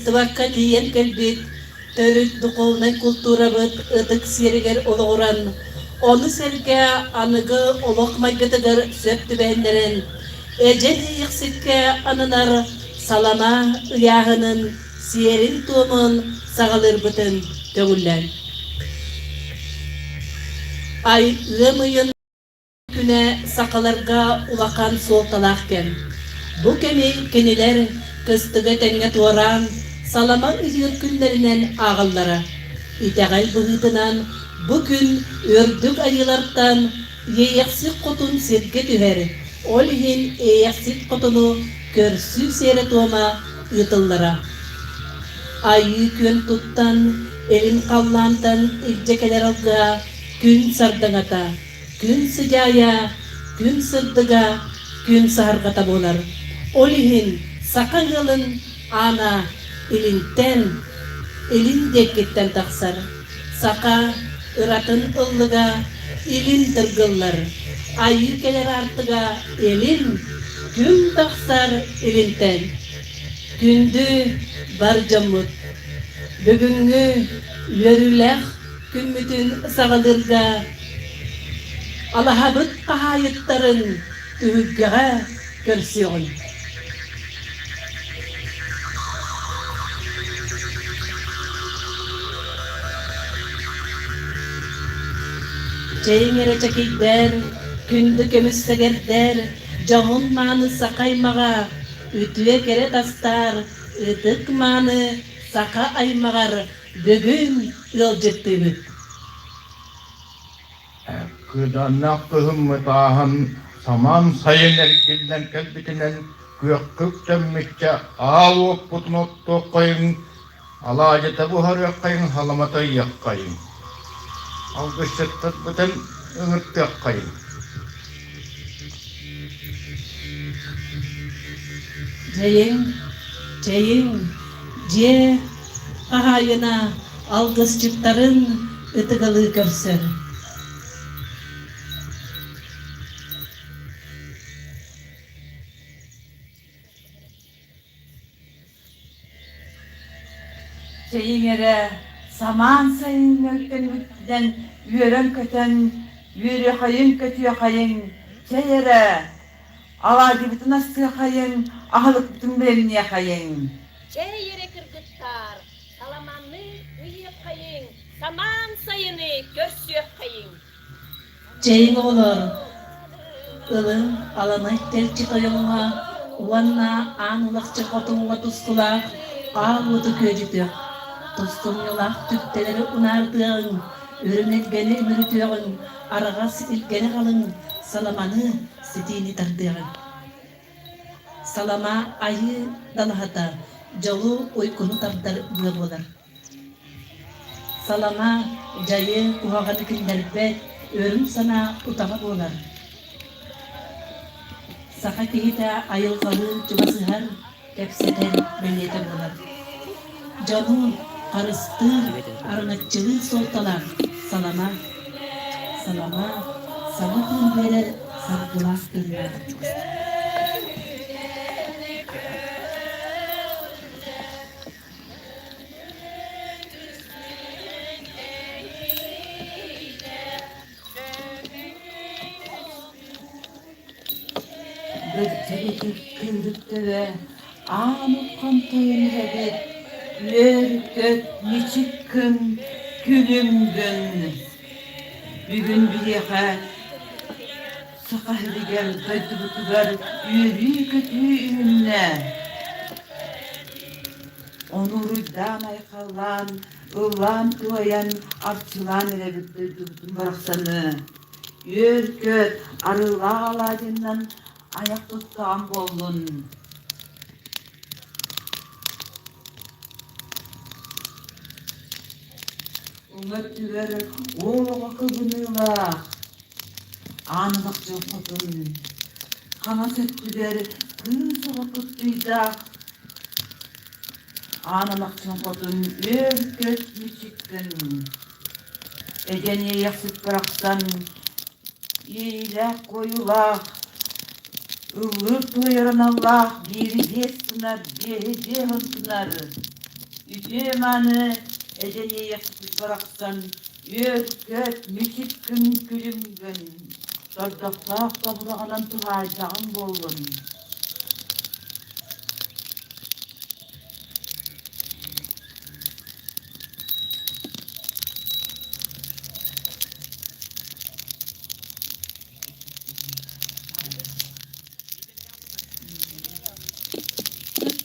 Быстыбакка тиийэн кэлбит төрүт духовнай култуурабыт ытык сиэригэр олоҕуран, ону сэргэ аныгы олох майгытыгар сөп түбэһиннэрэн, Эдьэн Иэйэхсиккэ ананар салама ыйааһынын сиэрин-туомун саҕалыырбытын көҥүллээн. Ай ыам ыйын күнэ сахаларга улахан суолталаах кэм. Бу кэми кинилэр кыстыгы тэҥҥэ туораан, салама ыйыыр күннэринэн ааҕаллара. Итэҕэл быһыытынан бу күн үрдүк айыылартан Иэйэхсит Хотун сиргэ түһэр, ол иһин Иэйэхсит Хотуну көрсүү сиэрэ-туома ыытыллара. Айыы күөн туттан, илин халлаантан илдьэ кэлэр алгыһа күн сардаҥата, күн сыдьаайа, күн сырдыга, күн саһарҕата буолар. Ол иһин саха ыалын аана илинтэн, илин диэкиттэн тахсар. Саха ыратын ыллыга илин тыргыллар, айыы кэлэр аартыга илин, күн тахсар илинтэн. Күндү бар дьоммут! Бүгүҥҥү үөрүүлээх күммүтүн саҕалыырга алаһабыт хаһаайыттарын түһүлгэҕэ көрсүөҕүҥ. Чэйиҥ эрэ чэкийдэр, күндү көмүс сэгэрдэр, дьоһун мааны саха аймаҕа, үтүө кэрэ тастаар, ытык мааны саха аймаҕар бүгүн ыалдьыттыыбыт. Кыыдааннаах кыһыммыт ааһан, самаан сайын эргиллэн кэлбитинэн күөххэ үктэммиччэ аал уоппутун оттуоххайыҥ, алаадьыта буһарыаххайыҥ, халамата ыйыаххайыҥ. Алгысчыттарбытын ыҥыртыаххайыҥ. Дьэйиҥ, чэйиҥ, дьиэ хаһаайына алгысчыттарын ытыгылыы көрсөр. Чэйиҥ эрэ, самаан сайыҥҥа үктэммитинэн үөрэн-көтөн, үөрүөхайыҥ-көтүөхайыҥ, чэй эрэ, алаадьыбытын астыахайыҥ, аһылыкпытын бэлэмниэхэйиҥ. Чэй эрэ кыргыттаар, саламаны ыйыаххайыҥ, самаан сайыны көрсүөххэйиҥ. Чэйиҥ оҕолор, ылыҥ аламай тэлчи тойоҥҥо уонна аан улахчы хотуҥҥа тускулаах аал уоту күөдьүтүөх, тускумньулаах түптэлэри унаардыаҕыҥ, үрүҥ илгэни үмүрүтүөҕүҥ, араҕас илгэни халыҥ саламаны ситиини тардыаҕыҥ. Салама айыы далаһата дьолу уйгуну тардар быа буолар. Салама дьайы куһаҕаны киллэрбэт, өрүн санаа утаҕа буолар. Саха киһитэ айылҕалыын чугасыһар, кэпсэтэр бэлиэтэ буолар. Дьону харыстыыр, араҥаччылыыр суолталаах салама. Салама саҥа тыын биэрэр саргылаах тыыннаах. Бэртэритик кыырыктара аан уххан тойон эрэбит, үөр-көт мичик гын, күлүм гын. Бүгүн биһиэхэ Саха сиригэр дойдубутугар үөрүү-көтүү үүннэ. Ону уруйдаан-айхаллаан, ыллаан-туойан, арчылаан эрэбит дойдубутун барахсаны. Үөр-көт, арыылаах алаадьыннан айах туттаҕым буоллун. Уҥа өттүгэр уол оҕо кыбыныылаах, аан бахчыл хотун, хаҥас өттүгэр кыыс оҕо кыптыйдаах, аан алахчын хотун үөр-көт мичик гын. Эдьэн иэйэхсит барахсан иэйиилээх-куойуулаах, ыллыыр-туойар аналлаах биири биэс гынар, биэһи биэһин гынар. Үтүө-мааны эдьэн иэйэхсиппит барахсан үөр-көт, мичик күн күлүм гын, тордохтоох тобураҕынан туһаайдаҕыҥ буоллун.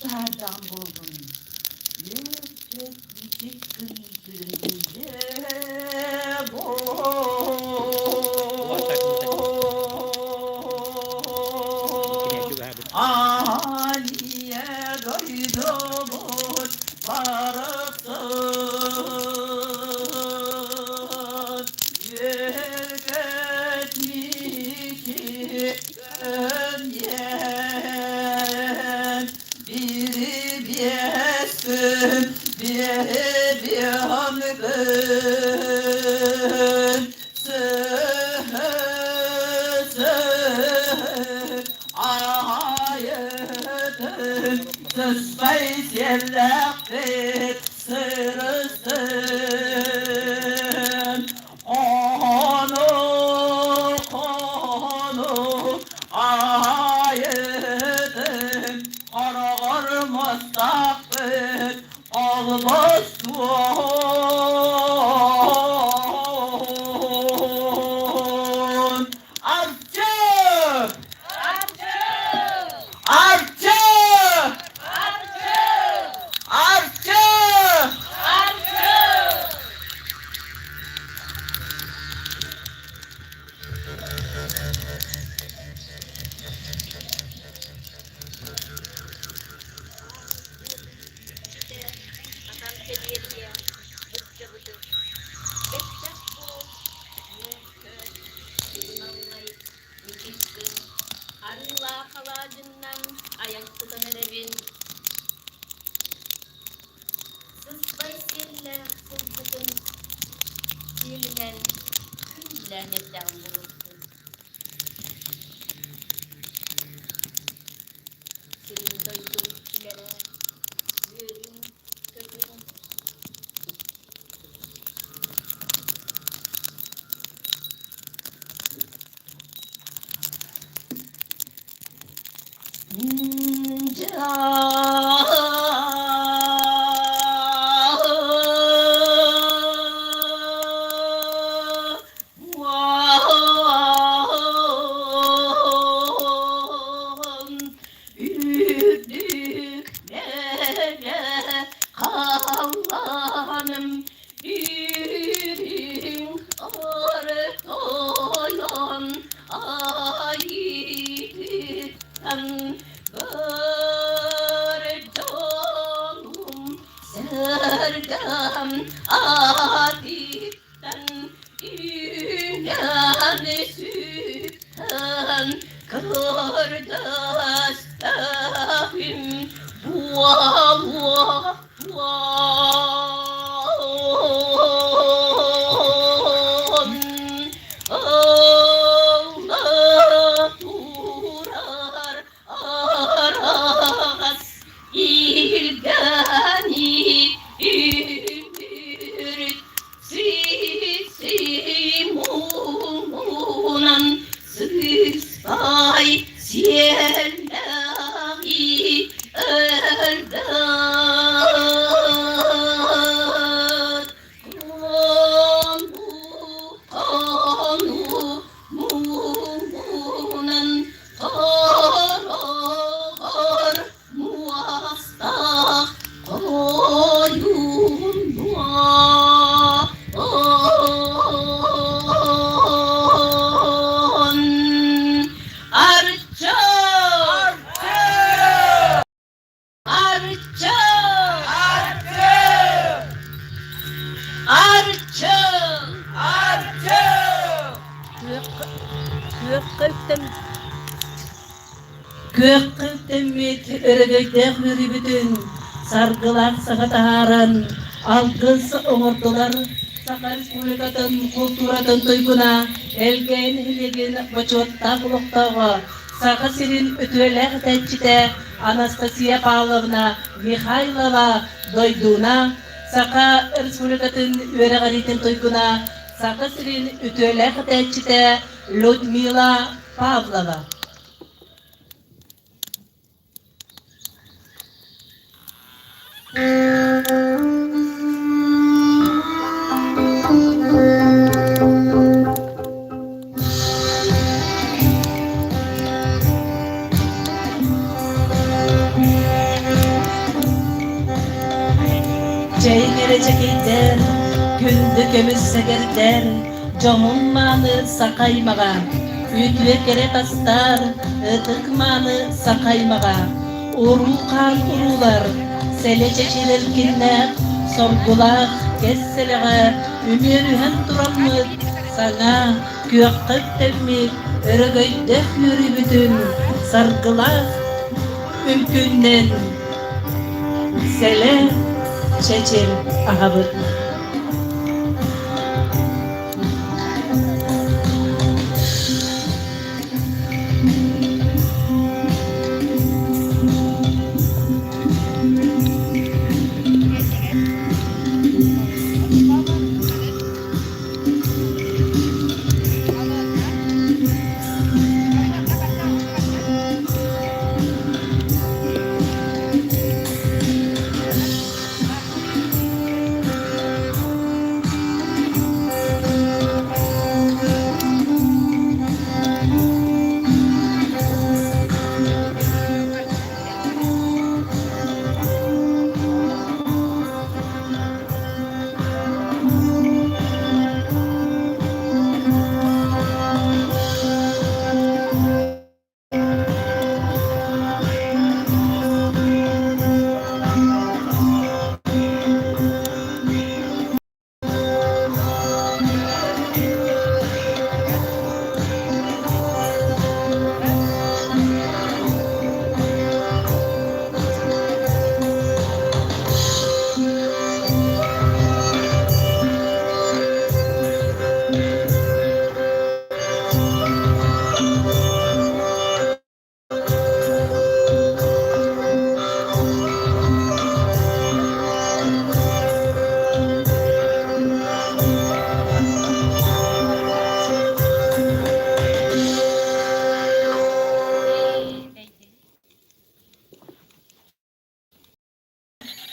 Саһардаҕым буоллун, үөр-көт мичик күн күлүм Аан ийэ дойдубут барахсан үөр-көт мичик Эн бири биэскин биэриэм күн айытын сыспай сиэллээхпит сырыстын Ону, хону айытын хороҕор мастаахпыт олбос суон. Арчы! Арчы! Арчы! Арчы! Арчы! Арчы! Атан кэбиэриэ, ыччабытын бэттэх буол, үөр-көт, суруналлай, мичик гын, арыылаах алаадьыннан айах тутан эрэбин. Сыспай сиэллээх сылгытын сиэлинэн күндүлээн эрдэҕим буолуохтун. Сирин дойдум иччилэрэ үөрүҥ, көтүҥ. Үрдүк мэҥэ халлааным Үрүҥ ортойон айыытыттан бар дьонум сэргэм аатыттан үүнэн сүтэн көрдөстөҕүм буолуо Турар араҕас илгэни үмүрүт сиси муҥунан сыспай сиэллэҕи өлбөт Ону муҥунан хороҕор муостаах ойууннуон Арчы! Арчы! Арчы! Арчы! Арчы! Күөххэ үктэм Күөххэ үктэммит өрөгөйдөөх үөрүүбүтүн саргылаах саҥа таһааран алгыс оҥордулар Саха Республикатын култууратын туйгуна Элгээн нэһилиэгин бочуоттаах олохтооҕо. Саха сирин үтүөлээх этээччитэ Анастасия Павловна Михайлова Дойдууна, Саха Республикатын үөрэҕириитин туйгуна, Саха сирин үтүөлээх этээччитэ Людмила Павлова. Чэйиҥ эрэ чэкэйдэр, күндү көмүс сэгэрдэр, дьоһун мааны саха аймаҕа, үтүө кэрэ тастар, ытык мааны саха аймаҕа, уруу-хаан уруулар, сэлэ чэчирэлкиннээх, соргулаах кэс сэлэҕэ үмүөрүһэн тураммыт, саҥа, күөххэ үктэммит өрөгөйдөөх үөрүүбүтүн саргылаах үҥкүүннэн сэлэ чэчир аһабыт.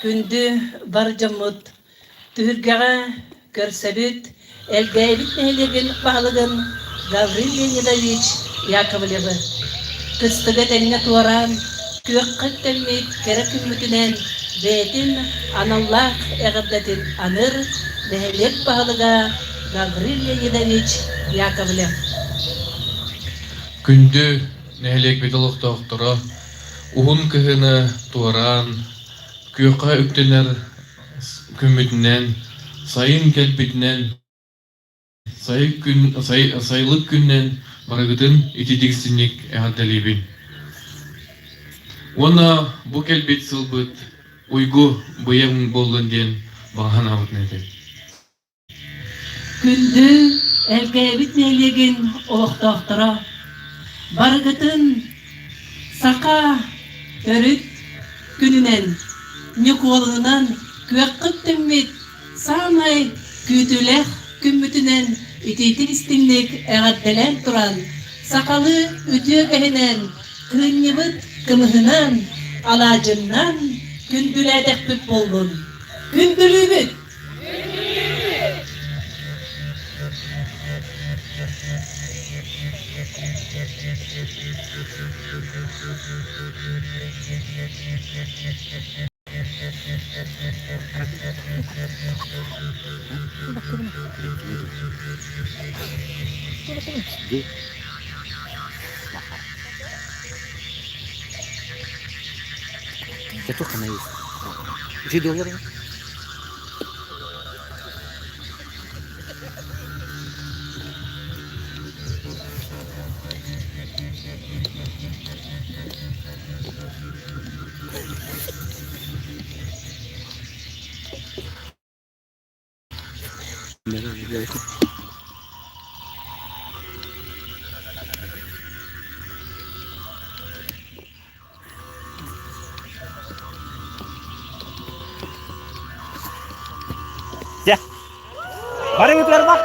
Күндү бар дьоммут, түһүлгэҕэ көрсөбүт Элгээйибит нэһилиэгин баһылыгын Гаврил Леонидович Яковлевы. Кыстыгы этэҥҥэ туораан, күөххэ үктэммит кэрэ күммүтүнэн бэйэтин аналлаах эҕэрдэтин аныыр нэһилиэк баһылыга Гаврил Леонидович Яковлев. Күндү нэһилиэкпит олохтоохторо, уһун кыһыны туораан, күөххэ үктэнэр күммүтүнэн, сайын кэлбитинэн, сайылык күнүнэн барыгытын ититик синник эҕэрдэлиибин. Уонна бу кэлбит сылбыт уйгу быйаҥ буоллун диэн баҕа санаабытын этэбин. Күндү Элгээйибит нэһилиэгин олохтоохторо, барыгытын саха төрүт күнүнэн, Ньукуолунунан күөххүт түммүт саамай күүтүүлээх күммүтүнэн итиитик-истиҥник эҕэрдэлээн туран, сахалыы үтүө үгэһинэн, кыынньыбыт кымыһынан, алаадьыннан күндүлээтэхпит буоллун. Күндүлүүбүт! Дьэ. Барыгытыгар бах.